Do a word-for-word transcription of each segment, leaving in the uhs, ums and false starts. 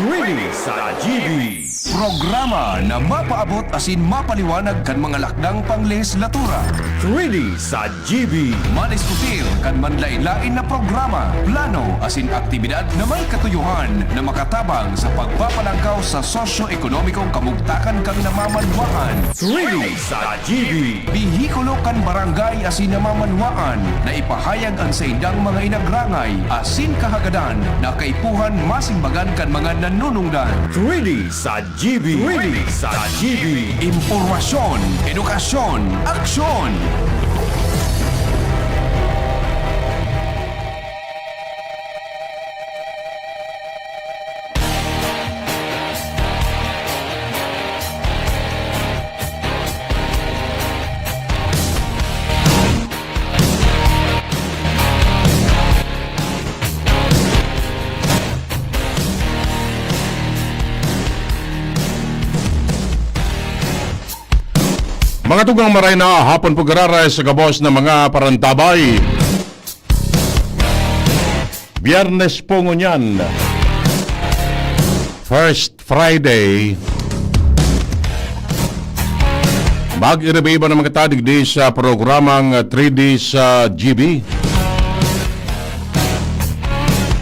Three D sa G B. Programa na mapaabot asin mapaliwanag kan mga lakdang panglehislatura. Three D sa G B. Maniskutir kan manlain-lain na programa, plano asin aktibidad na may katuyohan na makatabang sa pagpapalangkaw sa sosyo-ekonomikong kamugtakan kan namamanwaan. Three D sa G B. Bihikulo kan barangay asin namamanwaan na ipahayag an saindang mga inagrangay asin kahagadan na kaipuhan masimbagan kan mga nanunungdan. Three D sa G B. Three D sa G B. Impormasyon, edukasyon, aksyon. Mga tugang, maray na hapon po, giraray sa gabos na mga parantabay. Biyernes po ngunyan. First Friday. Mag-iriba-iba naman kita digdi sa programang three D sa G B.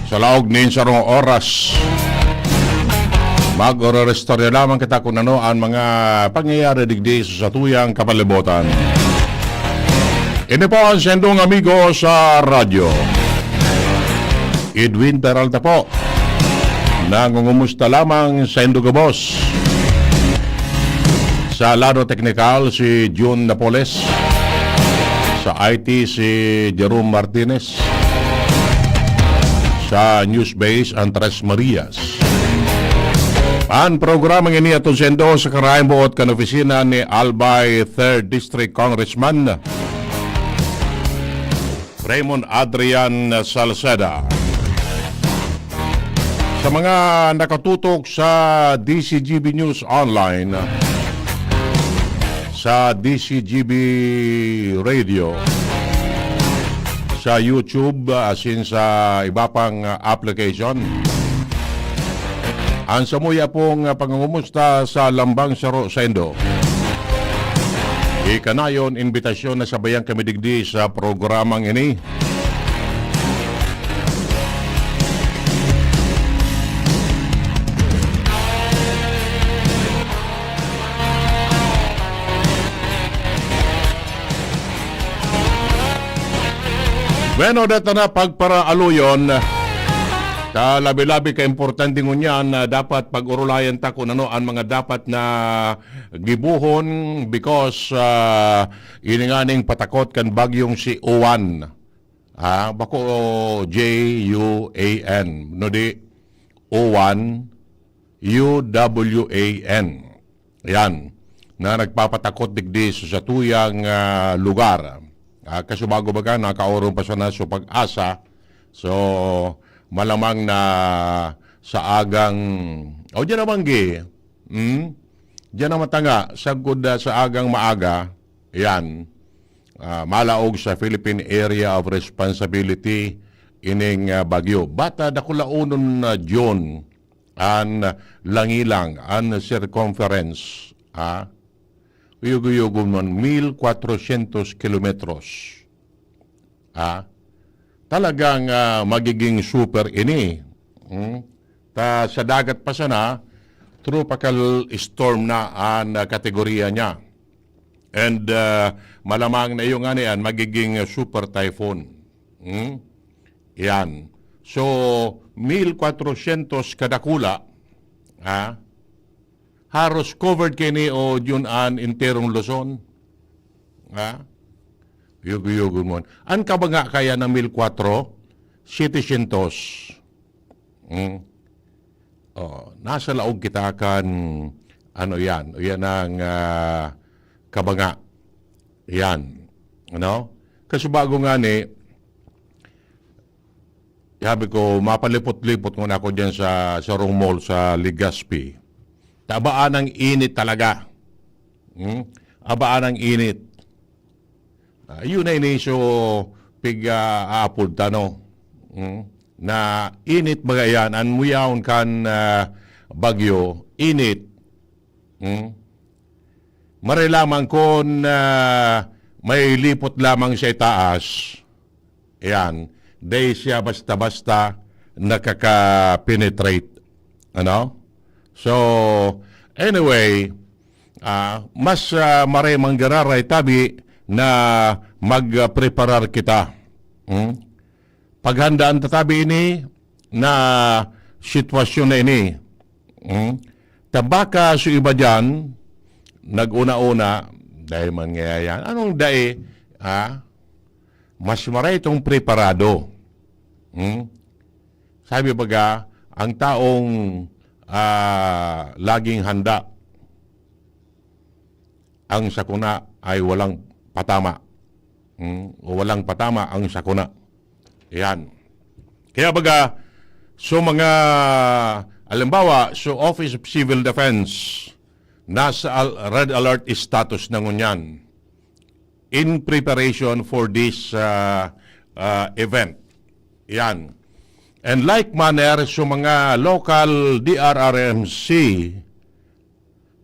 Sa laog nin sarong oras, mag-ororestorya lamang kita kun ano an mga pangyayari digdi sa satuyang kapalibutan. Ini po an sendong amigo sa radyo, Edwin Peralta po. Nangungumusta lamang sa indo gabos. Sa lado teknikal, si Jun Napoles. Sa I T, si Jerome Martinez. Sa News Base, Andres Marias. An programang ini aton sendo sa karayang buot kan opisina ni Albay Third District Congressman Raymond Adrian Salceda. Sa mga nakatutok sa D C G B News Online, sa D C G B Radio, sa YouTube, asin sa iba pang application, an samuya pong pangungumusta sa lambang saro saindo. Ikanayon, imbitasyon na sabayan kami digdi sa programang ini. Bueno, deta na pagparaaluyon, ta labi-labi ka importante ngunyan na dapat pag-orolayan ta kun ano an mga dapat na gibohon, because, ah, ini nga ning patakot kan bagyong si Uwan. Ah, bako J U A N, no di, Uwan, U W A N. Yan, na nagpapatakot digdi sa satuyang, ah, lugar. Ah, kasubago baga, nakaorong pa sana sa pag-asa. So, malamang na sa agang, o, diyan naman gi, hmm? Diyan naman tanga, sagkod, ah, sa agang maaga, yan, ah, malaog sa Philippine Area of Responsibility ining, ah, bagyo. Bata dakulaonon na June, an langilang, an circumference, ha? Uyog-uyogon man, mil kwatrosyentos kilometros. Ha? Talagang, ah, magiging super ini. Hmm? Ta sa dagat pa sana, tropical storm na an, ah, kategorya niya. And, ah, malamang na iyo ngani an magiging, ah, super typhoon. Hmm? Yan. So, mil kwatrosyentos kadakula, ha? Haros covered kini o Jun an enterong Luzon. Ha? Yugo-yugo mo. An kabanga kaya na mil kwatro, setecientos. Hmm. Oh, nasa laog kita kan, ano yan, o yan ang, ah, kabanga. Yan. Ano? Kasi bago nga ni, sabi ko, mapalipot-lipot muna ako dyan sa, sa Rong Mall sa Legazpi. Tabaan ng init talaga. Hmm? Abaan ng init. Ah, yun na ini, so, pig, ah, aapod tano. Hmm? Na init baga yan, an muyaon kan, ah, bagyo, init. Hmm? Maray lamang kun, ah, may lipot lamang sa itaas, yan, dai siya basta-basta nakaka-penetrate. Ano? So, anyway, ah, mas, ah, maray manggararay tabi na magpreparar kita. Hmm? Paghandaan ta tabi ini na sitwasyon na ini. Hmm? Ta baka so iba diyan, nag-una-una, dai man ngaya yan. Anong dai? Ha? Mas maray itong preparado. Hmm? Sabi baga, ang taong, ah, laging handa, ang sakuna ay walang patama. Hmm? O walang patama ang sakuna. Yan. Kaya baga, so mga, halimbawa, so Office of Civil Defense, nasa al-, red alert status na ngunyan in preparation for this, ah, ah, event. Yan. And like manner, so mga local D R R M C,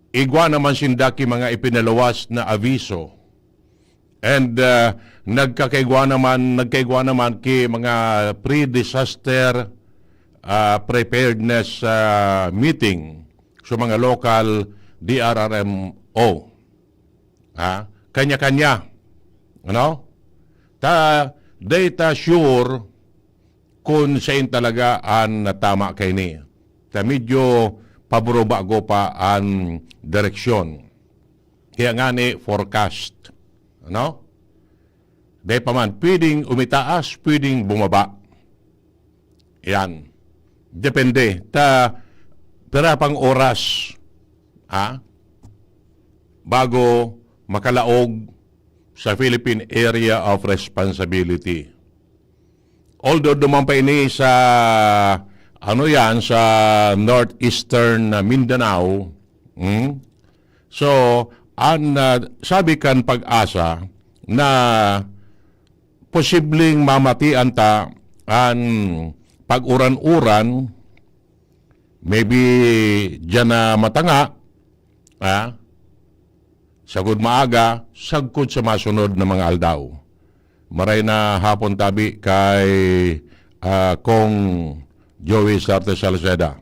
igwa naman sinda ki mga ipinaluwas na aviso. And, ah, nagkakaigwa naman, nagkaigwa naman ki mga pre-disaster, ah, preparedness, ah, meeting sa mga local D R R M O. Ha? Kanya-kanya. Ano? Ta, data sure kun sain talaga an natama kaini. Ta medyo paburo-bago pa an direksyon. Kaya ngani, forecast. Ano? Dai pa man, pwedeng umitaas, pwedeng bumaba. Yan. Depende. Ta, pira pang oras, ha? Bago makalaog sa Philippine Area of Responsibility. Although duman pa ini sa, ano yan, sa northeastern Mindanao, hmm? So, an, ah, sabi kan PAGASA na posibleng mamatian ta an pag-uran-uran, maybe diyan na matanga, ah, sagkod maaga, sagkod sa masunod na mga aldaw. Maray na hapon tabi kay, ah, Kong Joey Sarte Salceda.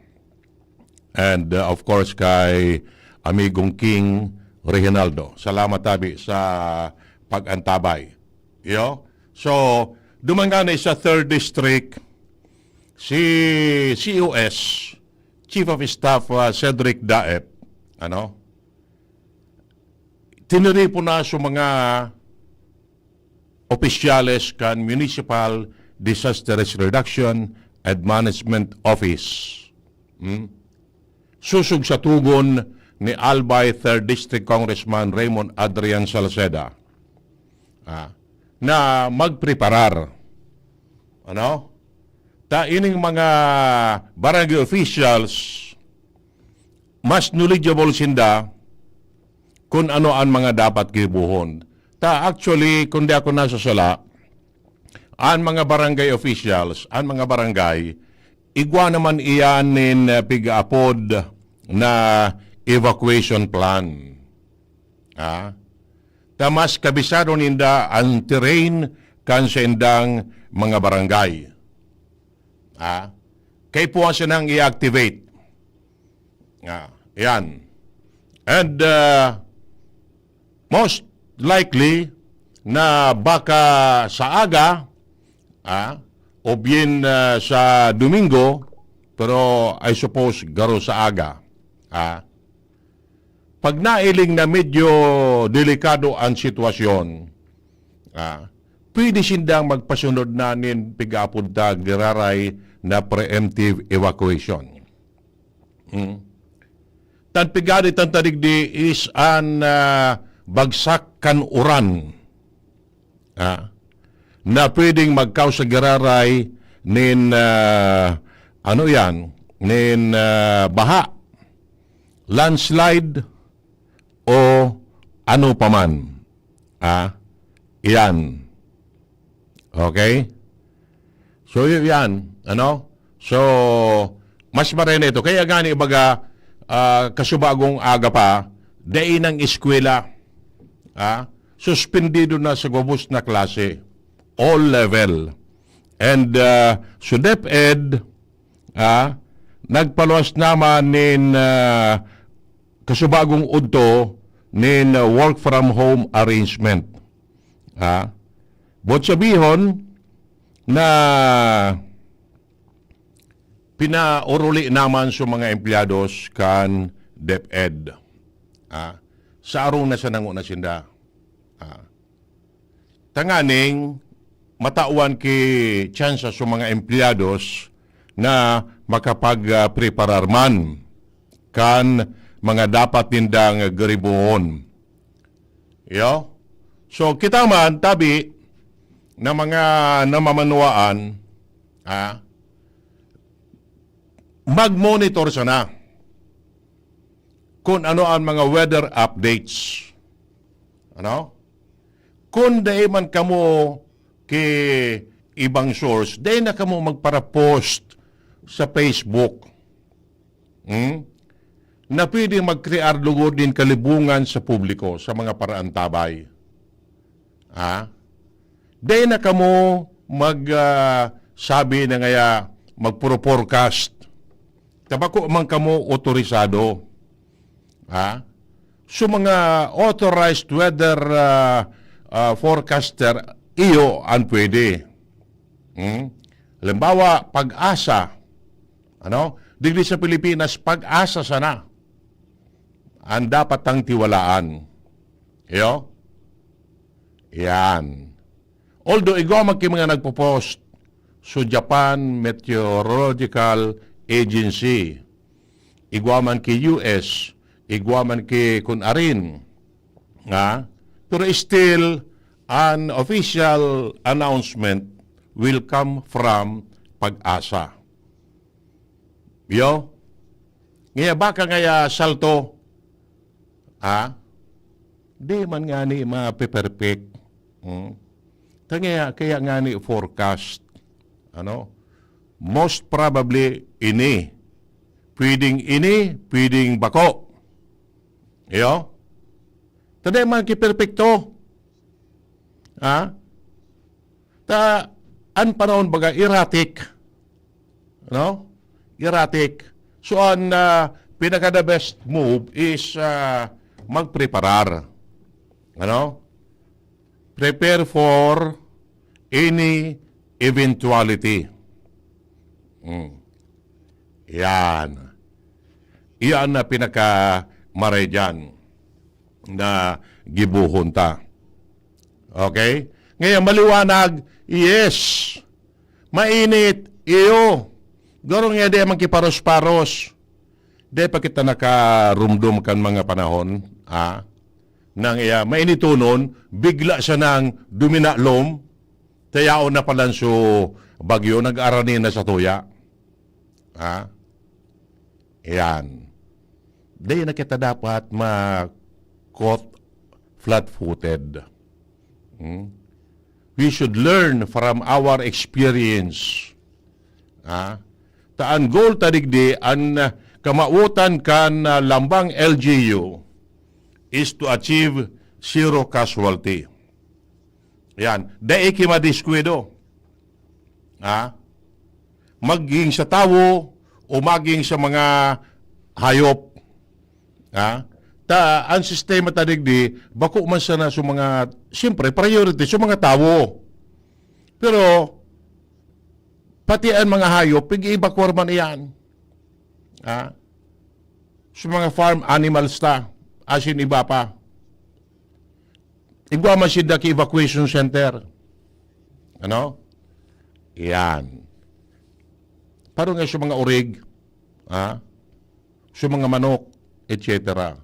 And, uh, of course, kay amigong King Reginaldo. Salamat tabi sa pag-antabay. Yo? So, duman ngani sa third District, si C O S, Chief of Staff, uh, Cedric Daep, ano? Tiniripon na sa mga opisyales kan Municipal Disaster Risk Reduction and Management Office. Hmm? Sosog sa tugon ni Albay Third District Congressman Raymond Adrian Salceda, ah, na magpreparar. Ano? Ta ining mga barangay officials, mas knowledgeable sinda kun ano an mga dapat gibohon. Ta actually, kun di ako nasasala, an mga barangay officials, an mga barangay, igwa naman iyan nin, eh, pig-aapod na evacuation plan. Ha? Ta mas kabisado ninda an terrain kan saindang mga barangay. Ha? Kaipuhan sinang i-activate. Ah, yan. And, uh, most likely na baka sa aga, ah, o bien, ah, sa Domingo, pero I suppose garo sa aga. Ah, pag nailing na medyo delikado ang sitwasyon, ah, pwede sindang magpasunod na nin pig-aapod ta giraray na preemptive evacuation. Hmm. Tan pigadi tan tadigdi is an, ah, bagsak kan uran, ah, na pwedeng magkaos sa giraray nin, ah, ano yan, nin, ah, baha, landslide, o ano pa man. Ah, iyan. Okay? So, y-, yan. Ano? So, Mas marhay na ito. Kaya gani, baga, ah, kasubagong aga pa, dai nang eskwela. Ah, suspendido na sa gabos na klase. All level. And, ah, so DepEd, ah, nagpaluwas naman nin, ah, kasubagong udto nin, ah, work from home arrangement. Ah, buot sabihon na pinaoruli naman sa mga empleyados kan DepEd. Ah, sa arong na sa nango na sinda. Ah, tanganing matawan ki tsansa sa mga empleyados na makapag, ah, preparar man kan mga dapat nindang garibohon. Iyo? So, kita man, tabi, na mga namamanuaan, ah, mag-monitor sana kung ano ang mga weather updates. Ano? Kung dai man kamo ki ibang source, dai na kamo magpara-post sa Facebook. Hmm? Na pwede magkrear lugod nin kalibungan sa publiko sa mga paraantabay. Ha? Dai na kamo mag, ah, sabi na ngaya magpro-forecast. Ta bako man kamo otorisado. Ha? So, mga authorized weather, ah, ah, forecaster, iyo an pwede. Hmm? Halimbawa, PAGASA. Ano? Digdi sa Pilipinas, PAGASA sana ang dapat tang tiwalaan. Iyo? Yan. Although igwa man ki mga nagpo-post, so Japan Meteorological Agency, igwa man ki U S, igwa man ki kun arin, ha? Pero still, an official announcement will come from PAGASA. Iyo? Ngaya baka ngaya salto, ha? Di man ngani mape-perfect. Hmm? Kaya, kaya ngani forecast. Ano? Most probably, ini. Pwedeng ini, pwedeng bako. Iyo? Ta di man ki perpekto. Ha? Ta, an panahon baga erratic. No? Erratic. So, an, ah, pinaka the best move is, ah, magpreparar. Ano? Prepare for any eventuality. Hmm. Yan. Iyan na pinakamaray diyan na gibohon ta. Okay? Ngayon, maliwanag, yes. Mainit, iyo. Garo nga di man kiparos-paros. Di pa kita nakarumdom kan mga panahon, ha? Nang iya, mainitonon, bigla siya nang duminalom, tayaon na palan so bagyo, nag-arani na sa tuya. Ha? Ayan. Di na kita dapat ma-caught flat-footed. Hmm? We should learn from our experience. Ha? Ta an goal ta digdi, an, ah, kamawotan kan, ah, lambang L G U is to achieve zero casualty. Yan. Dai ki madiskuido. Ha? Maging sa tawo o maging sa mga hayop. Ha? Ta, ang sistema ta digdi, bako man sana sa mga, siyempre, priority sa mga tawo. Pero, pati ang mga hayop, pig-evacuar man iyan. Ha? Sa mga farm animals ta, asin iba pa. Igwa man sinda ki evacuation center. Ano? Yan. Paro nga sa mga orig, ha? Sa mga manok, et cetera.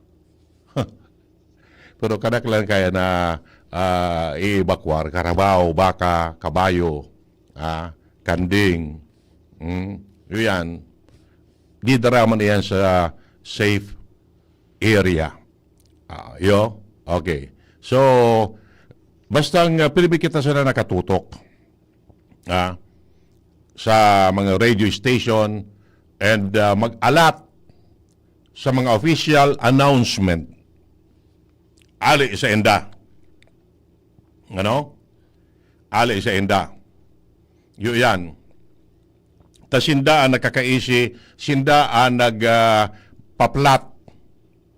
Pero kadaklan kaya na, ah, i-evacuar, karabaw, baka, kabayo, ah, kanding. Hmm? Yan. Didara man iyan sa safe area. Ah, yo? Okay. So, bastang, ah, pirmi kita sana nakatutok, ah, sa mga radio station, and ah, mag-alat sa mga official announcement. Ali sa inda. Ano? Ali sa inda. Yo yan. Ta sinda ang nakakaisi, sinda ang nag ah, paplat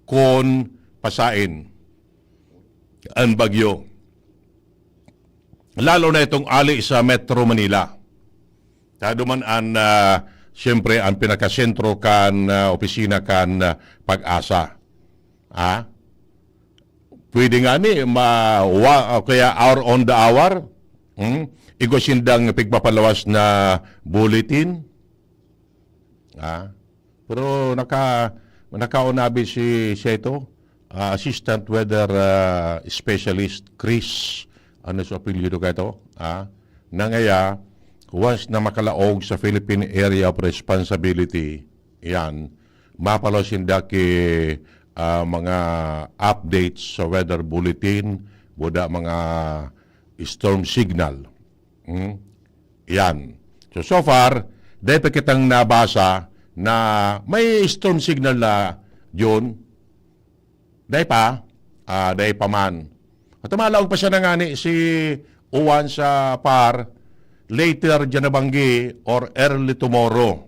kun pasain ang bagyo. Lalo na itong ali sa Metro Manila. Tado man an ah, siyempre, ang pinakasentro kan ah, opisina kan ah, Pag-asa. Ah? Pwede nga ni ma, wa, o kaya hour on the hour. Hmm? Igwa sindang pigpapalawas na bulletin. Ah? Pero naka, nakaunabi si, siya ito, ah, Assistant Weather ah, Specialist Chris. Ano sa apelyido ka ito? Ah? Nangaya, once na makalaog sa Philippine Area of Responsibility, yan, mapalo sinda ki ah, mga updates sa weather bulletin, buda mga storm signal. Hmm? Yan. So, so far, dahil pa kitang nabasa na may storm signal na yun, dahil pa, ah, dahil pa man. At malaog pa siya na nga ni si Uwan sa par, later dyan na banggi or early tomorrow.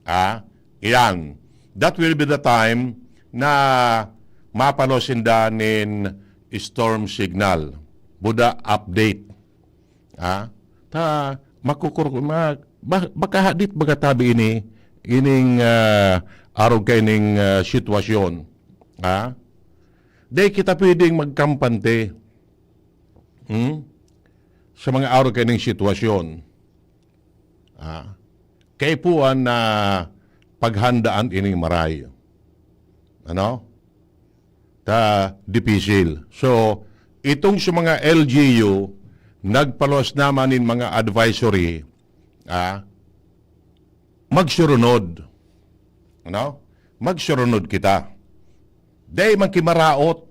Ah, iyan. That will be the time na mapalo sinda nin storm signal. Buda update. Ah, ta makukur ma, ba, baka hadit baga tabi ini ining ah, arog ka ining ah, sitwasyon. Ah, di kita pwedeng magkampante. Hmm? Sa mga arog ka ining sitwasyon. Ah, kaipuhan na paghandaan ining maray. Ano? Ta dipisil. So, itong sa mga L G U, nagpaluwas naman nin mga advisory, ah, magsurunod. Ano? Magsurunod kita. Dai man kimaraot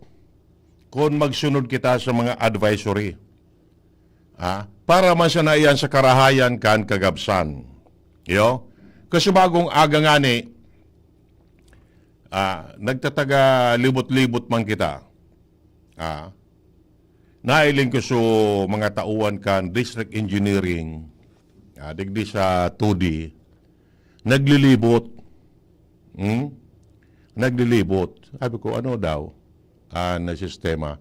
kun magsunod kita sa mga advisory. Ah, para man sana iyan sa karahayan kan kagabsan. Iyo? Kasubagong aga ngani, ah, nagtataga libot-libot man kita. Ah, nailing ko so mga tauan kan District Engineering, ah, digdi sa two D, naglilibot. Hmm? Naglilibot. Sabi ko, "Ano daw an sistema?"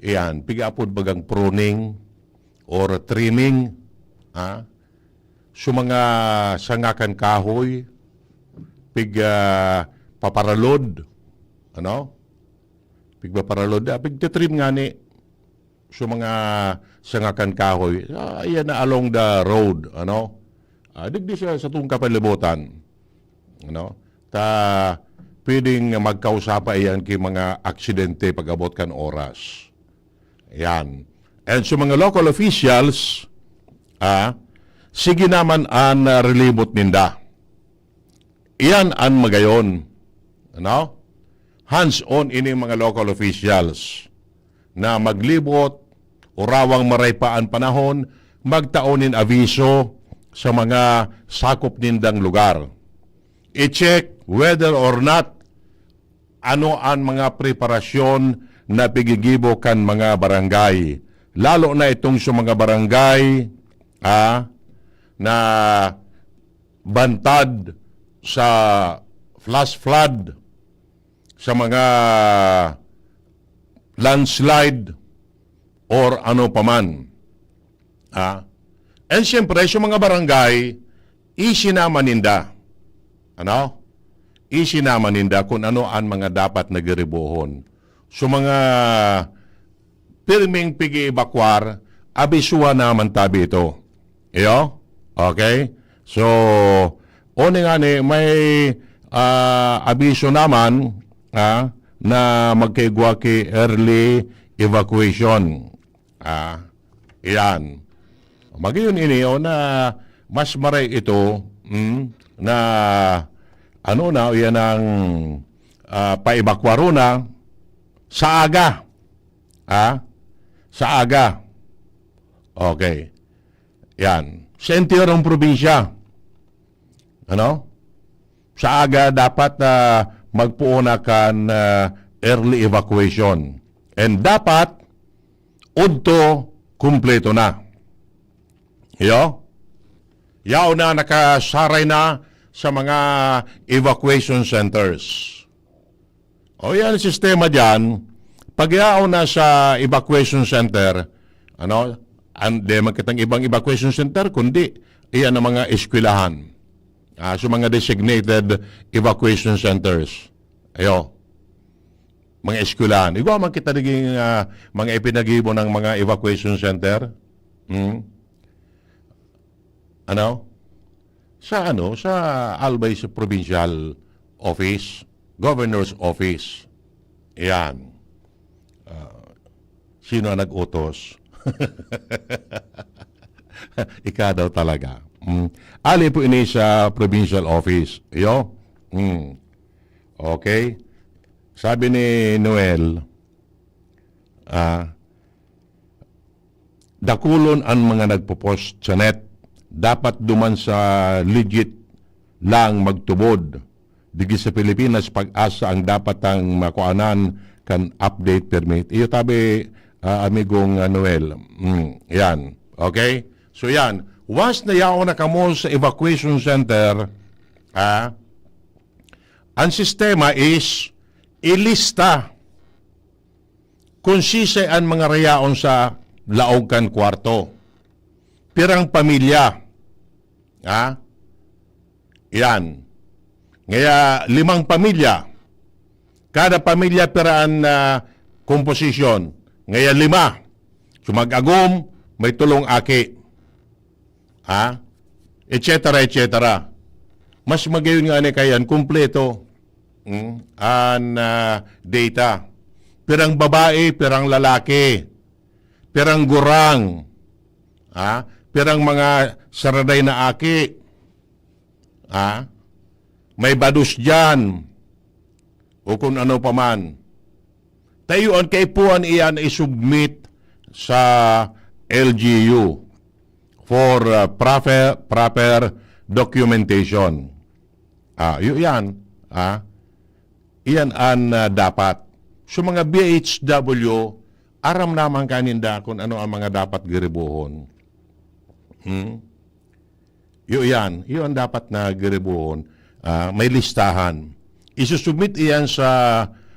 Iyan, pigaapod bagang pruning or trimming, ha? So, mga sangakan kahoy, pig, ah, paparalod, ano? Pigpaparalod, ah, pigtitrim ngani. So, mga sangakan kahoy, ah, iyan na along the road, ano? Ah, digdi sa, sa tong kapalibutan, ano? Ta, pwedeng magkausa pa iyan ki mga aksidente pag-abot kan oras. Yan. And so, mga local officials, ah, sige naman an, ah, relibot ninda. Iyan an magayon. Ano? Hands-on ini mga local officials na maglibot, urawang maray pa an panahon, magtao nin aviso sa mga sakop nindang lugar. I-check whether or not ano an mga preparasyon na pigigibo kan mga barangay. Lalo na itong sa mga barangay, ah, na bantad sa flash flood, sa mga landslide, or ano pa man. Ah? And siyempre, sa mga barangay, isinama ninda. Ano? Isinama ninda kung ano ang mga dapat na giribohon. So, mga pirming pig-i-evacuar, abisuhan naman tabi ito. Iyo? Okay? So, o ni nga ni, may ah, abiso naman, ah, na magkaigwa ki early evacuation. Ah, iyan. Magayon ini, o, na mas maray ito, mm, na ano na, iyan ang ah, paebakwaro na sa aga. Ah, sa aga. Okay. Yan. Sa entire ng probinsya. Ano? sa aga dapat, ah, magpoon na kan, ah, early evacuation. And dapat, udto, kumpleto na. Iyo? Yaon na, nakasaray na sa mga evacuation centers. O yan, sistema dyan, pag yaon na sa evacuation center, ano, an, di man kitang ibang evacuation center, kundi iyan ang mga eskwelahan. Ah, so mga designated evacuation centers. Ayo. Mga eskwelahan. Igwa man kita naging, ah, mga ipinaghibo ng mga evacuation center. Hmm? Ano? Sa ano? Sa Albay, sa provincial office, governor's office. Yan. Ah, sino ang nag-utos? Ika daw talaga. Mm. Ali po ini sa provincial office. Iyo? Mm. Okay. Sabi ni Noel, ah, dakulon an mga nagpo-post sa net. Dapat duman sa legit lang magtubod. Digi sa Pilipinas, PAGASA ang dapat ang makuanan kan update permit. Iyo tabi, ah, amigong, ah, Noel. Mm, yan. Okay? So yan. Once na yaon na kamo sa evacuation center, ah, ang sistema is ilista kung sisay an mga rayaon sa laog kan kwarto. Pirang pamilya. Ha? Yan. Ngaya, limang pamilya. Kada pamilya, pira an, ah, komposisyon. Ngaya, lima. So, mag-agom, may tulong aki. Ha? Et cetera, et cetera. Mas magayon nga ni kayan, kumpleto. Hmm? An, ah, data. Pirang babae, pirang lalaki. Pirang gurang. Ha? Pirang mga saraday na aki. Ha? May bados dyan. O kung ano pa man. Tayo ang kaipuhan iyan isubmit sa L G U for, uh, proper, proper documentation. Ah, yu-, yan. Ah, iyan an, ah, dapat. So, mga B H W, aram naman kaninda kung ano ang mga dapat giribuhon. Hmm? Yu-, yan. Yu-, ang dapat na giribuhon. Ah, may listahan. Isusubmit iyan sa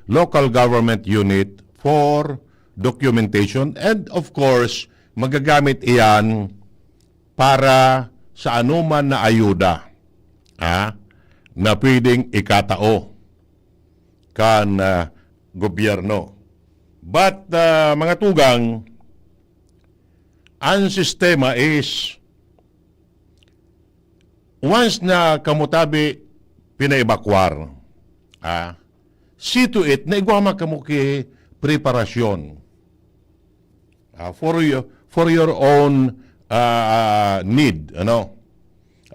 local government unit for documentation. And of course, magagamit iyan para sa anuman na ayuda, ah, na pwedeng ikatao kan, ah, gobyerno. But, ah, mga tugang, ang sistema is, once na kamo tabi pinaebakwar, ah, see to it na igwa man kamo ki preparasyon, ah, for your, for your own, ah, need, ano.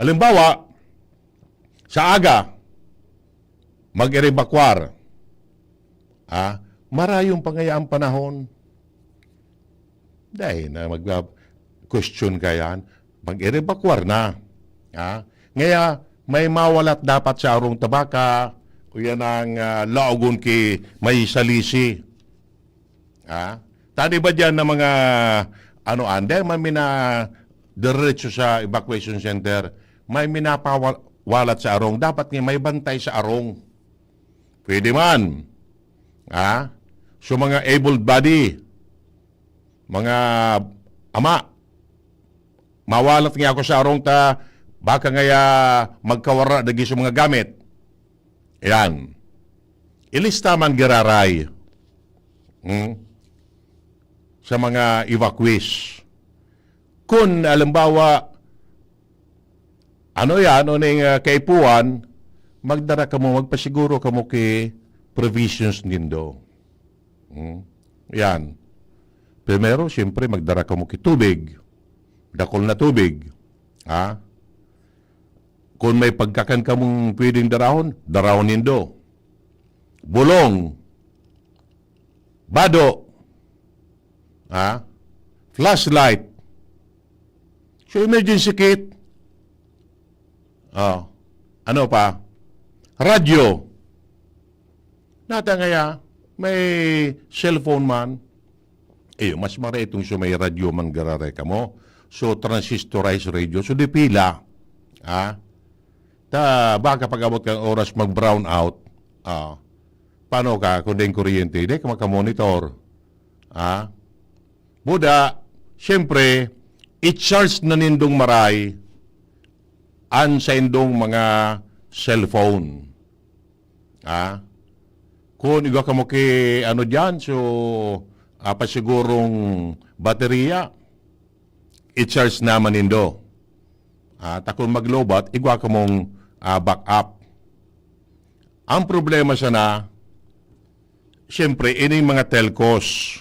Halimbawa, sa aga, mag-erebakwar. Ah, marayong pa ngaya ang panahon. Dai na mag-question ka yan. Mag-erebakwar na. Ah, ngaya, may mawalat dapat sa arong tabaka, o yan ang, ah, laogon ki may salisi. Ha? Tani ba diyan na mga, ano, ande, may mina-, diretso sa evacuation center, may minapawalat sa arong, dapat nga may bantay sa arong. Pwede man. Ha? So, mga able body, mga ama, mawalat nga ako sa arong ta, baka ngaya magkawara dagi sa mga gamit. Yan. Ilista man giraray. Hmm? Sa mga evacuees. Kun, halimbawa, ano yan, ano ning, ah, kaipuhan, magdara kamo, magpasiguro kamo ki provisions nindo. Hmm? Yan. Primero, siyempre, magdara kamo ki tubig. Dakul na tubig. Ha? Kun may pagkakan kamong pwedeng darahon, darahon nindo. Bulong, bado, ha? Flashlight. So, emergency kit. Oh, ano pa? radyo. Nata ngaya, may cellphone man. Eh, mas maray itong so may radyo man gararay kamo. So, transistorized radio. So, di pila. Ha? Ta, baka pag-abot kang oras mag-brown out. Ah, paano ka kung dai kuryente? Di ka makamonitor. Ha? Buda, siyempre, i-charge na nindong maray an saindong mga cellphone. Ah, kung igwa kamo ki, ano diyan, so, ah, pasigurong baterya, i-charge naman nindo. Ah, ta kun maglobat, igwa kamong, ah, backup. Ang problema sana, siyempre, ining mga telcos.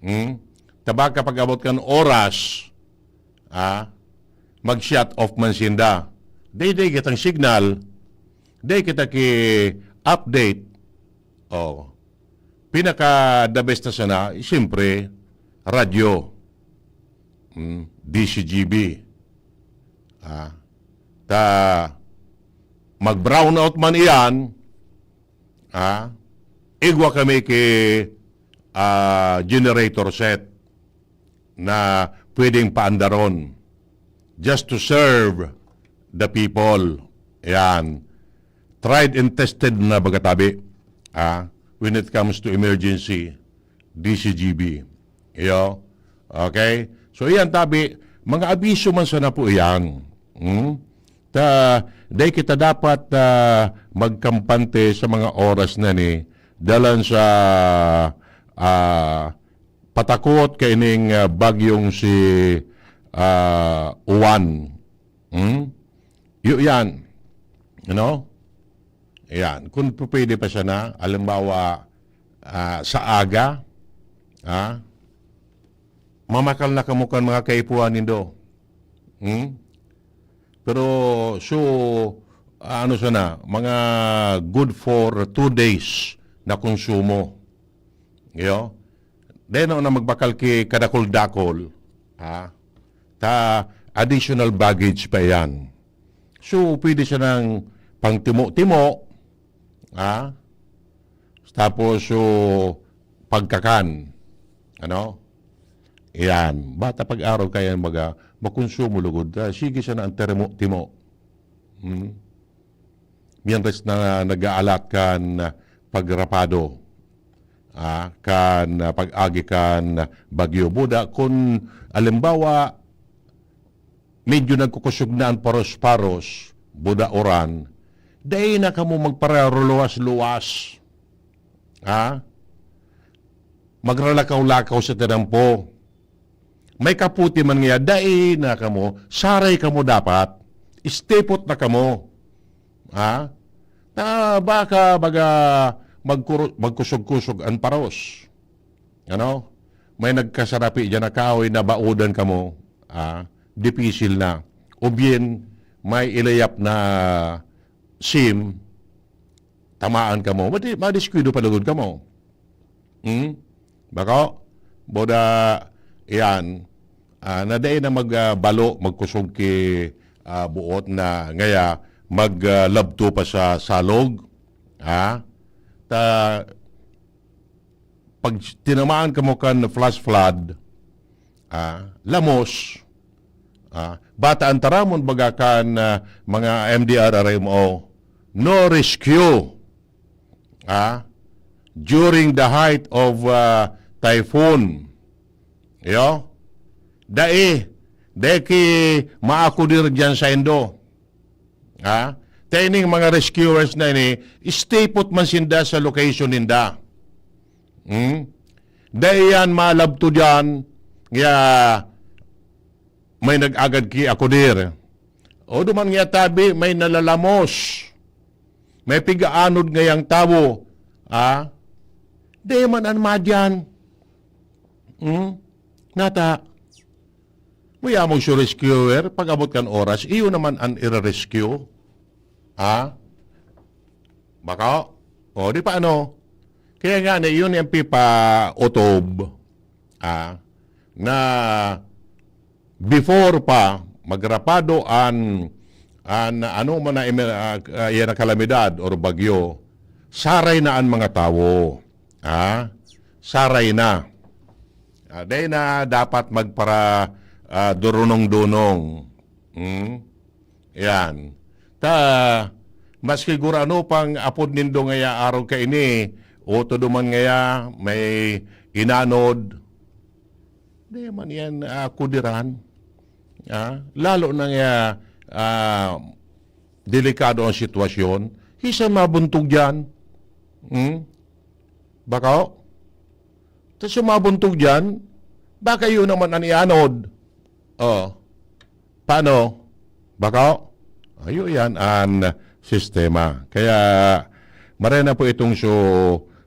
Hmm? Ta baka pag-abot kan oras, ah, mag-shut off man sinda. Dai-dai kitang signal, dai kita ki-update. Oh. Pinaka the best na sana, siyempre, radyo. Hmm, D C G B. Ah, ta mag-brownout man iyan, ah, igwa kami ki, ah, generator set na pwedeng paandaron just to serve the people. Ayan. Tried and tested na baga tabi, ah, when it comes to emergency, D C G B. Iyo. Okay? So, iyan tabi, mga abiso man sana po iyan. Hmm? Ta, dai kita dapat, ah, magkampante sa mga oras na ni dalan sa, ah, patakot kaining, ah, bagyong si, ah, Juan. Hmm? Yu-, yan. Ano? Yan. Kung pwede pa sana, halimbawa, ah, sa aga, ah, mamakal na kamo kan mga kaipuhan nindo. Hmm? Pero, so, ano sana, mga good for two days na konsumo. Iyo? Dai na magbakal ki kadakol-dakol, ha? Ta additional baggage pa iyan. So, pwede siya ng pangtimo-timo, ha? Tapos, so, pagkakan. Ano? Iyan. Bata pag-araw kaya baga, makonsumo lugod. Ah, sige siya na ang timo-timo. Hmm? Mientras na nag-aalat kan pagrapado, ah, kan, ah, pag-agi kan bagyo. Buda, kun alimbawa, medyo nagkukusog na an paros-paros, buda uran, dai na kamo magpararuluwas-luwas. Ha? Magralakaw-lakaw sa tinampo. May kaputi man ngaya, dai na kamo, saray kamo dapat. Stay put na kamo. Ha? Na baka baga magkuro-, magkusog-kusog an paros. Ano? May nagkasarapi diyan na kahoy, nabaodan kamo. Ah, dipisil na. O bien, may ilayap na sim, tamaan kamo. Madi-, madiskwido pa lugod kamo. Hmm? Bako? Boda, iyan, ah, na dai na mag, ah, balo, magkusog ki, ah, buot na ngaya, mag, ah, labto pa sa salog. Ha? Ta, pag tinamaan kamo kan flash flood, ah, lamos, ah, bata ang taramon baga kan, ah, mga M D R R M O, no rescue, ah, during the height of, ah, typhoon. Iyo? Dai, dai ki maakudir diyan saindo. Ha? Ta ining mga rescuers na ini, stay put man sinda sa location ninda. Hmm? Dai yan malabto diyan, kaya may nag-agad ki akudir. O duman nga tabi, may nalalamos. May pigaanod ngayang tawo. Ha? Dai man an madyan. Hmm? Nata, mayamog si rescuer, pag-abot kan oras, iyo naman an ire-rescue. Ha? Bako? O, di pa ano? Kaya nga, na iyon yung pipa-utob, ah, na before pa magrapado an, an ano man na emer-, ah, ah, yan na kalamidad or bagyo, saray na an mga tawo. Ha? Saray na. Ah, dai na dapat magpara, ah, durunong-dunong. Hmm? Yan. Ta, maski gurano pang apod nindo ngaya arog kaini, o todo man ngaya may inanod, di man yan, ah, kudiran. Ah, lalo na nga, ah, delikado ang sitwasyon, siisay mabuntog diyan? Hmm? Bako? Tas yung mabuntog diyan, baka yun naman an ianod. Oh. Paano? Bako? Ayo yan an sistema. Kaya, marena po itong so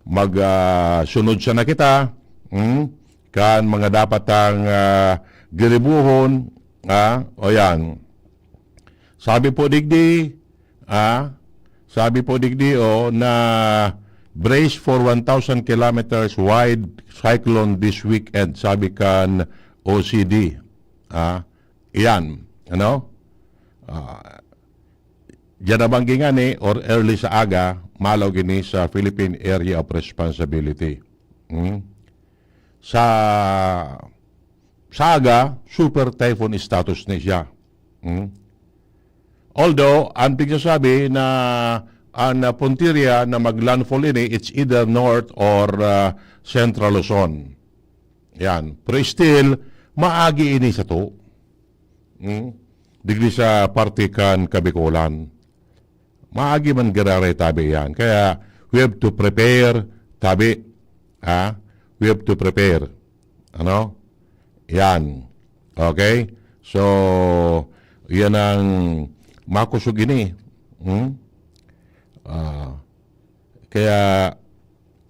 mag, ah, sunod siya na kita. Hmm? Kan mga dapat ang, ah, giribuhon. Ah? O yan. Sabi po digdi, ah, sabi po digdi, oh, na brace for one thousand kilometers wide cyclone this weekend, sabi kan O C D. Ah, iyan, ano? Ah, diyan na banggi ngani or early sa aga, malog ini sa Philippine Area of Responsibility. Hmm? Sa, sa aga, super typhoon status ni siya. Hmm? Although, ang tigsasabi na ang, ah, puntirya na mag-landfall ini, it's either North or, ah, Central Luzon. Yan. Pero still, maagi ini sato. Hmm? Digdi sa parte kan Kabikolan. Maagi man giraray tabi yan. Kaya, we have to prepare tabi. Ha? We have to prepare. Ano? Yan. Okay? So, yan ang makusog ini. Hmm? Ah, kaya,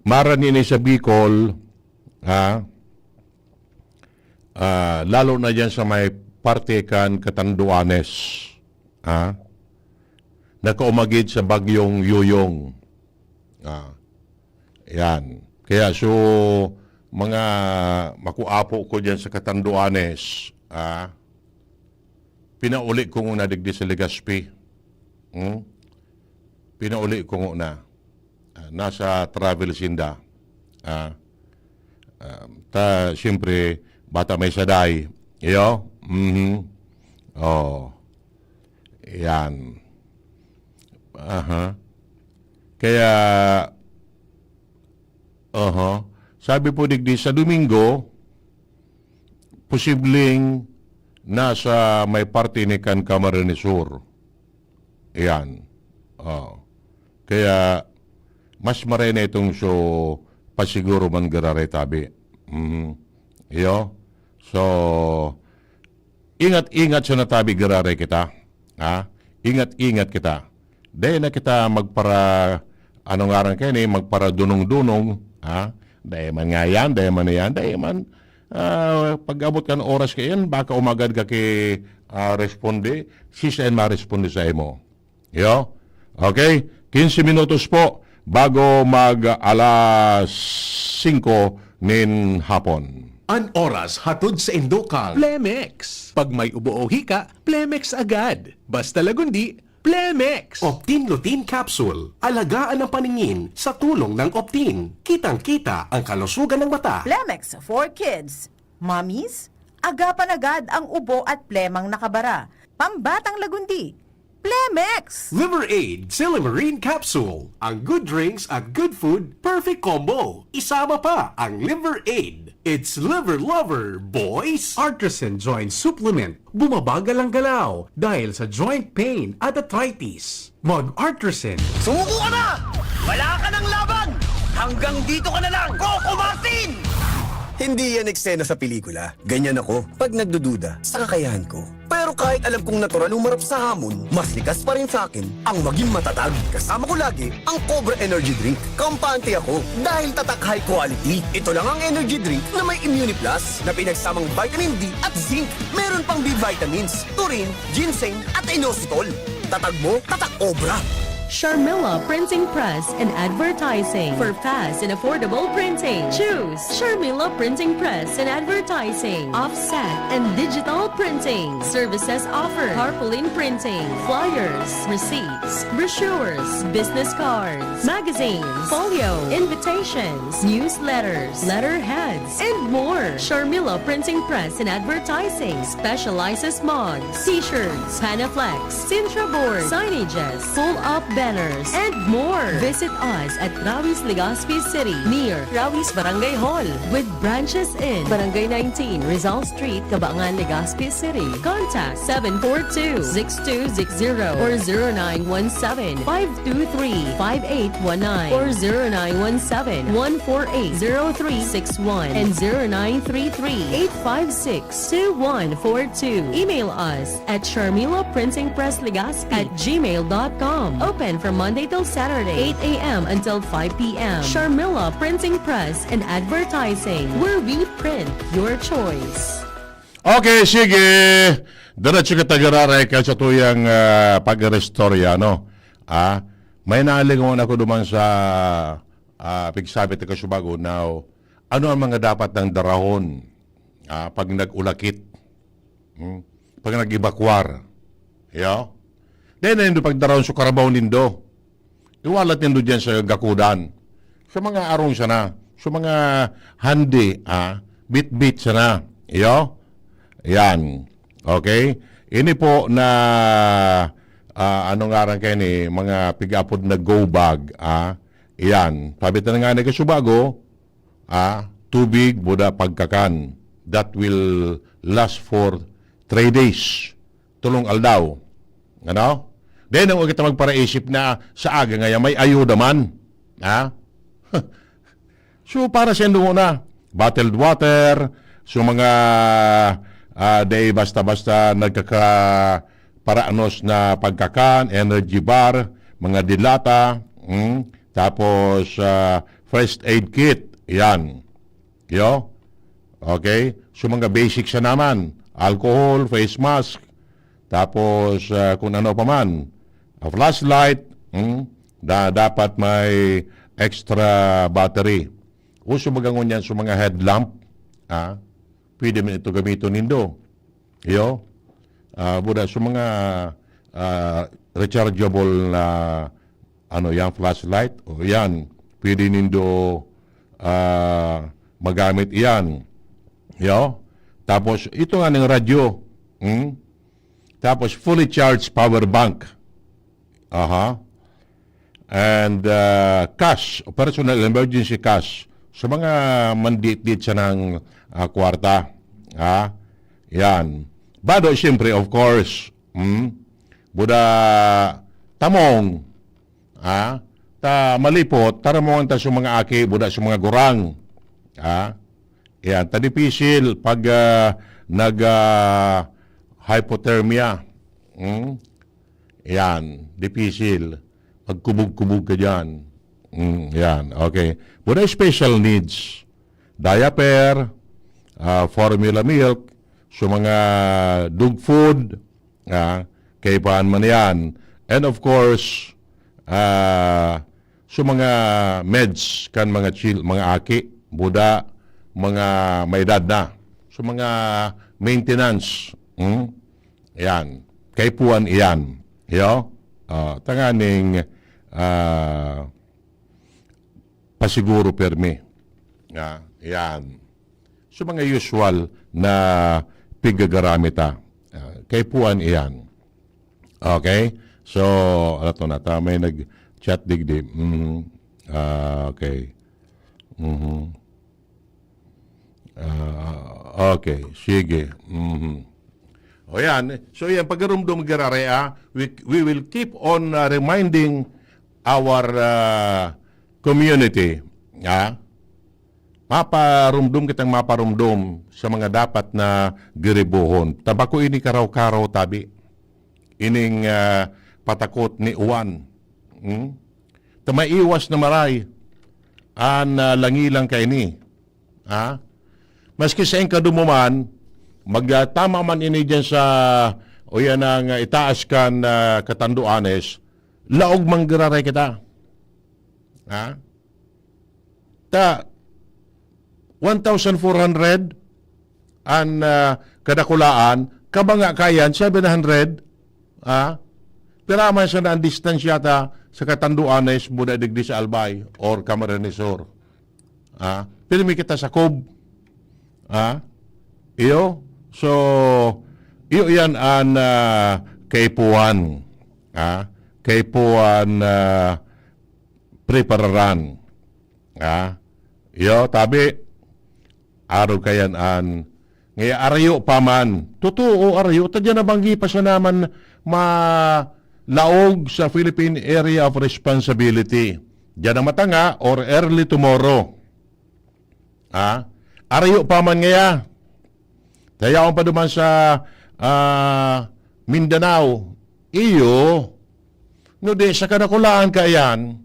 maran ini sa Bicol, ha? Ah, lalo na dyan sa may parte kan Catanduanes, ha? Nakaumagid sa Bagyong Yoyong. Ah, yan. Kaya so, mga makuapo ko dyan sa Catanduanes, ah, pinauli ko nguna digdi sa Legazpi. Hmm? Pinauli ko nguna. Ah, nasa travel sinda. Ah, ah, ta, siyempre, bata may saday. Iyo? Mhm. Oh. Yan. Aha. Kaya, aha. Sabi po digdi, sa Domingo, posibleng nasa may parte ni kan Camarines Sur. Yan. Oh. Kaya, mas maray na itong so, pasiguro man giraray tabi. Mhm. Iyo? So, ingat-ingat sa natabi giraray kita. Ha? Ingat-ingat kita. Dai na kita magpara, ano ngaran kayo ni, magparadunong-dunong. Ha? Dai man nga yan, dai man na yan, dai man. Ah, pag-abot kan oras kayan, baka umagad ka ki, ah, responde, siisay an maresponde sa imo. Yo? Okay? Quince minutos po bago mag alas singko nin hapon. An oras hatod sa indo kan Plemex. Pag may ubo o hika, Plemex agad. Basta Lagundi, Plemex! Optin Lutein Capsule. Alagaan ang paningin sa tulong ng Optin. Kitang-kita ang kalusugan ng mata. Plemex for Kids. Mommies, agapan agad ang ubo at plemang nakabara. Pambatang Lagundi, Plemex! Liver Aid Silymarin Capsule. Ang good drinks at good food, perfect combo. Isama pa ang Liver Aid. It's Liver Lover, boys! Artisan Joint Supplement. Bumabagal ang galaw dahil sa joint pain at arthritis. Mag-Artisan. Sumuko ka na! Wala ka ng laban! Hanggang dito ka na lang, Coco Martin! Hindi yan eksena sa pelikula. Ganyan ako pag nagdududa sa kakayahan ko. Pero kahit alam kong natural humarap sa hamon, mas likas pa rin sa akin ang maging matatag. Kasama ko lagi ang Cobra Energy Drink. Kampante ako dahil tatak, high quality. Ito lang ang energy drink na may Immune Plus na pinagsamang vitamin D at zinc. Meron pang B vitamins, taurine, ginseng at inositol. Tatag mo, tatak Cobra! Sharmila Printing Press and Advertising. For fast and affordable printing, choose Sharmila Printing Press and Advertising. Offset and digital printing. Services offered: tarpaulin printing, flyers, receipts, brochures, business cards, magazines, folio, invitations, newsletters, letterheads, and more. Sharmila Printing Press and Advertising specializes mugs, t-shirts, Panaflex, Sintra board, signages, pull-up banners, and more. Visit us at Rawis, Legazpi City, near Rawis Barangay Hall, with branches in Barangay nineteen, Rizal Street, Cabangan, Legazpi City. Contact seven four two, six two six zero or zero nine one seven, five two three, five eight one nine or zero nine one seven, one four eight, zero three six one and zero nine three three, eight five six, two one four two. Email us at Sharmila Printing Press Legazpi at gmail dot com. Open from Monday till Saturday, eight a m until five p m. Sharmila Printing Press and Advertising, where we print your choice. Okay, sige. Diretso kita giraray ka sa tuyang ah, pag-restorya, no? Ah, may nalingawan ako duman sa ah, pigsabit ka Subago. Now, ano ang mga dapat nang darahon ah, pag nag-ulakit? Hmm? Pag nag-evacuar? Yo? Dahil na nindo pagdarahon sa karabaw nindo. Iwalat nindo dyan sa gakudan. Sa mga arong sana, sa mga handi, ah, bitbit sana. Iyo? Yan. Okay? Ini po na, ah, ano ngaran kayo ni, mga pig-apod na go bag, ah, yan. Sabi ta na nga na Subago, ah, tubig, buda, pagkakan. That will last for three days. Tulong aldaw. Ano? Then, ang kita magparaisip na sa aga ngayon, may ayuda man. Ha? So, para sa inyo muna, bottled water, so mga ah, day basta-basta nagkakaparanos na pagkakan, energy bar, mga dilata, mm, tapos ah, first aid kit, yan. Yo? Okay? So mga basics na naman, alcohol, face mask, tapos ah, kung ano pa man, a flashlight, mm, da, dapat may extra battery. Uso baga ngunyan sa mga headlamp, ah, pwede man ito gamiton nindo. Iyo? Ah, buda sa mga ah, rechargeable na ano yan, flashlight, o yan, pwede nindo ah, magamit iyan. Iyo? Tapos, ito nga ng radyo. Hmm? Tapos, fully charged power bank. Aha. And uh, cash, personal emergency cash. Sa mga mandit-dit siya ng uh, kwarta. Ha? Yan. Bado, siyempre, of course. Hmm? Buda tamong. Ha? Ta malipot, taramongan ta sa mga aki, buda sa mga gurang. Ha? Yan. Ta dipisil pag uh, nag uh, hypothermia. Hmm? Yan, dipisil. Magkubog-kubog ka dyan. Mm, yan, okay. Muna special needs. Diaper, ah, formula milk, so mga dog food, ah, kaibahan man yan. And of course, ah, so mga meds kan mga chil, mga aki, buda, mga may edad na. So mga maintenance. Mm? Yan. Kaipuhan iyan. Yo? Ah, tanganing ah, pasiguro permi. Ah, yan. So mga usual na pigagaramit ta. Ah, kaipuhan iyan. Okay? So, ano to na? Ta, may nag-chat digdi. Mhm. Ah, okay. Mhm. Ah, okay, sige. Mhm. O yan. So yan, pagarumdom giraray, ah, we, we will keep on ah, reminding our ah, community, ah, maparumdom kitang maparumdom sa mga dapat na giribohon. Ta bako ini karaw-karaw tabi. Ining ah, patakot ni Juan. Hmm? Ta maiwas na maray an ah, langilang kaini. Ha? Maski sa kadumuman, magtama man ini diyan sa, o yan ang ah, itaas kan ah, Catanduanes, laog manggiraray kita. Ha? Ta, one thousand four hundred an, ah, kadakulaan, kabanga kayan, seven hundred, ha? Pira man sana ang distansya ta sa Catanduanes, buda digdi sa Albay, or Camarines Sur. Ha? Pirmi kita sa Cob. Ha? Iyo? So, iyo yan an, ah, kaipuhan. Ha? Kaipuhan, ah, prepararan. Ha? Iyo, tabi, arog kayan an, ngaya arayo pa man. Totoo, arayo. Ta diyan nabanggi pa siya naman malaog sa Philippine Area of Responsibility. Diyan ang matanga or early tomorrow. Ha? Arayo pa man ngaya. Tayaon pa duman sa, ah, Mindanao. Iyo, no di sa kadakulaan ka iyan.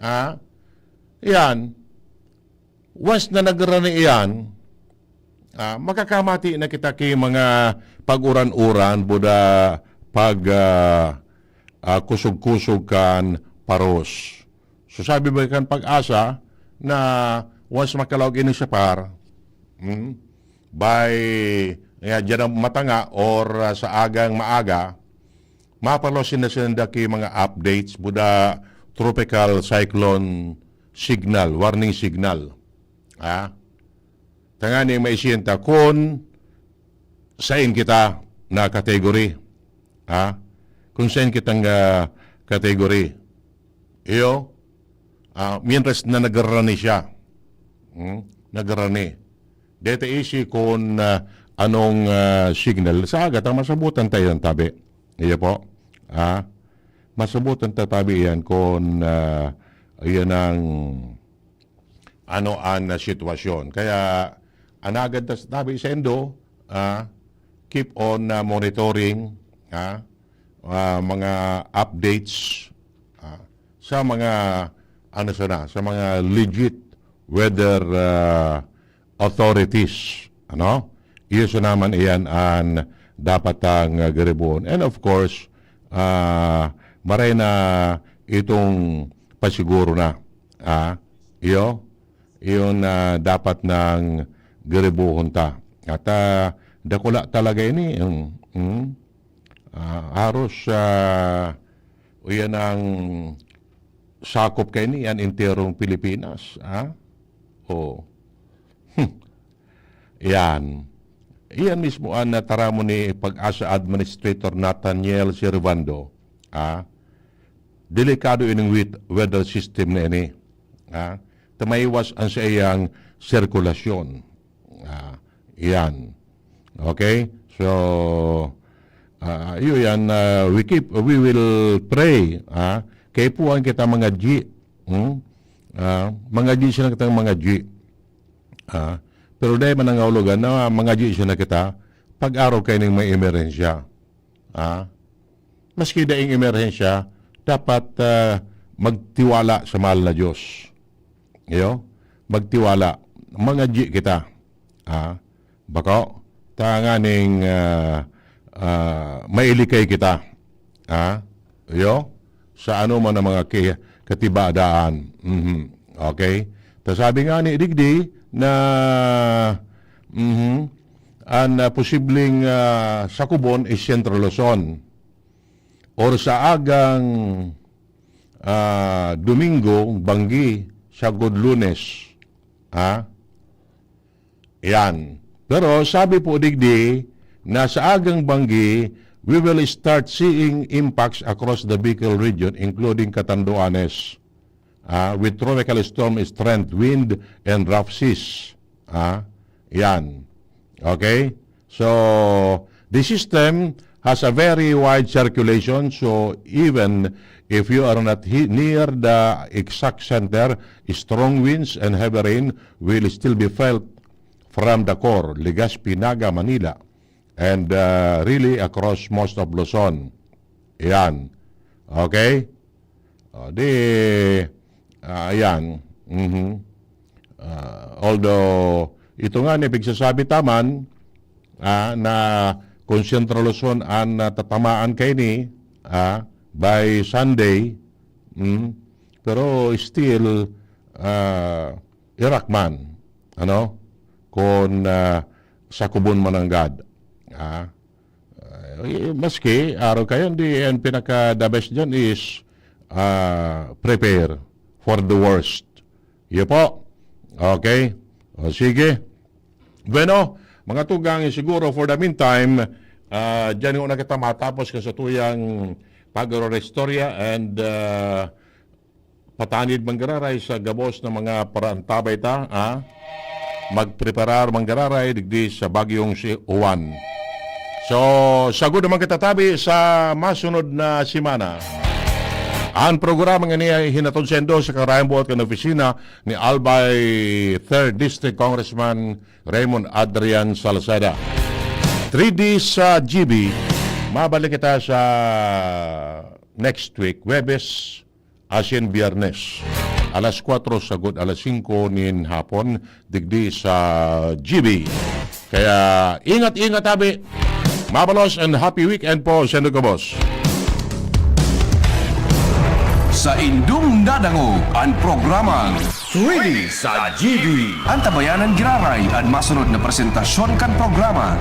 Ha? Iyan. Once na nagrani iyan, ah, makakamati na kita ki mga pag-uran-uran, buda pag, ah, ah, kusog-kusog kan paros. So, sabi ba kan Pag-asa na once makalaog ini sa par, hmm, by, ya, diyan ang matanga or, ah, sa agang maaga, mapalos na sinda ki mga updates, buda tropical cyclone signal, warning signal. Ha? Tangani maisiyan ta kun sain kita na category. Ha? Kung sain kitang, ah, category. Iyo, ah, mientras na nagrani siya. Hmm? Nagrani. Deta isi kun, ah, anong, ah, signal. Sa aga, ta masabutan tayo ng tabi. Iyo po. Ha? Masabutan ta tabi yan kun, ah, yan ang ano an, ah, sitwasyon. Kaya, anagad ta tabi saindo, ah, keep on, ah, monitoring, ah, ah, mga updates, ah, sa mga, ano sana, sa mga legit weather, ah, authorities, ano? Iyo sa naman iyan an dapat ang, ah, garibuon. And of course, ah, maray na itong pasiguro na, ah, iyo, iyon na dapat nang garibuhon ta. At, ah, dakula talaga ini, mm, mm. Ah, haros, ah, iyan ang sakop kaini, an enterong Pilipinas, ah. Oh. Hmm. Iyan. Iyan mismo an nataramon ni Pag-asa Administrator Nathaniel Sirvando, ah. Delikado ining wet-, weather system na ini, ah. Ta maiwas an saiyang sirkulasyon. Ah, iyan. Okay? So, ah, iyo yan, ah, we keep, we will pray, ah. Kaipuhan kita mga G. Hmm? Ah, mga G sila kitang mga G. Ah, pero dahil manangahulugan na mga G sila kita, pag-araw kayo ning may emerhensya. Ah, maski daing emerhensya, dapat, ah, magtiwala sa mahal na Diyos. Iyo? Magtiwala. Mga G kita. Ah, bako, tanganing, ah, ah, mailikay kita. Ah, iyo? Sa ano man ang mga ki-, katibadaan. Mhm. Okay? Ta sabi nga ni digdi na, mhm, an, ah, posibleng, ah, sakubon is Central Luzon. Or sa agang, ah, Domingo, banggi, sagod Lunes. Ha? Yan. Pero sabi po digdi na sa agang banggi, we will start seeing impacts across the Bicol region, including Catanduanes, ah, with tropical storm strength wind and rough seas. Ah, yan. Okay? So, the system has a very wide circulation, so even if you are not he-, near the exact center, strong winds and heavy rain will still be felt from the core, Legazpi, Naga, Manila, and, uh, really across most of Luzon. Yan. Okay? O, di, ah, ayan. Mhm. Ah, although, ito nga ni pigsasabi ta man, ah, na kung Central Luzon an natatamaan kaini, ah, by Sunday, mm, pero still, ah, Iraq man, ano? Kun, ah, sakubon man nanggad. Ah, eh, maski, araw kayo, di, ang pinaka-the best dyan is, ah, prepare for the worst. Iyo po. Okay? O, sige. Bueno, mga tugang, siguro for the meantime, ah, dyan muna kita matapos kan satuyang pag-istorya and, ah, patanid manggararay sa gabos na mga paraantabay ta, ha? Magpreparar manggararay digdi sa bagyong si Juan. So, sagkod naman kita tabi sa masunod na semana. Ang programang ini ay hinatod saindo sa karayang buot kan opisina ni Albay third District Congressman Raymond Adrian Salazada. Three D sa G B, mabalik kita sa next week, Huwebes, asin Biyernes. Alas kwatro sagkod alas singko nin hapon, digdi sa G B. Kaya ingat-ingat, abi. Mabalos and happy weekend po, sendo ko, boss. Sa indong nadangog an programang Three D sa G B. Antabayanan giraray an masunod na presentasyon kan programa.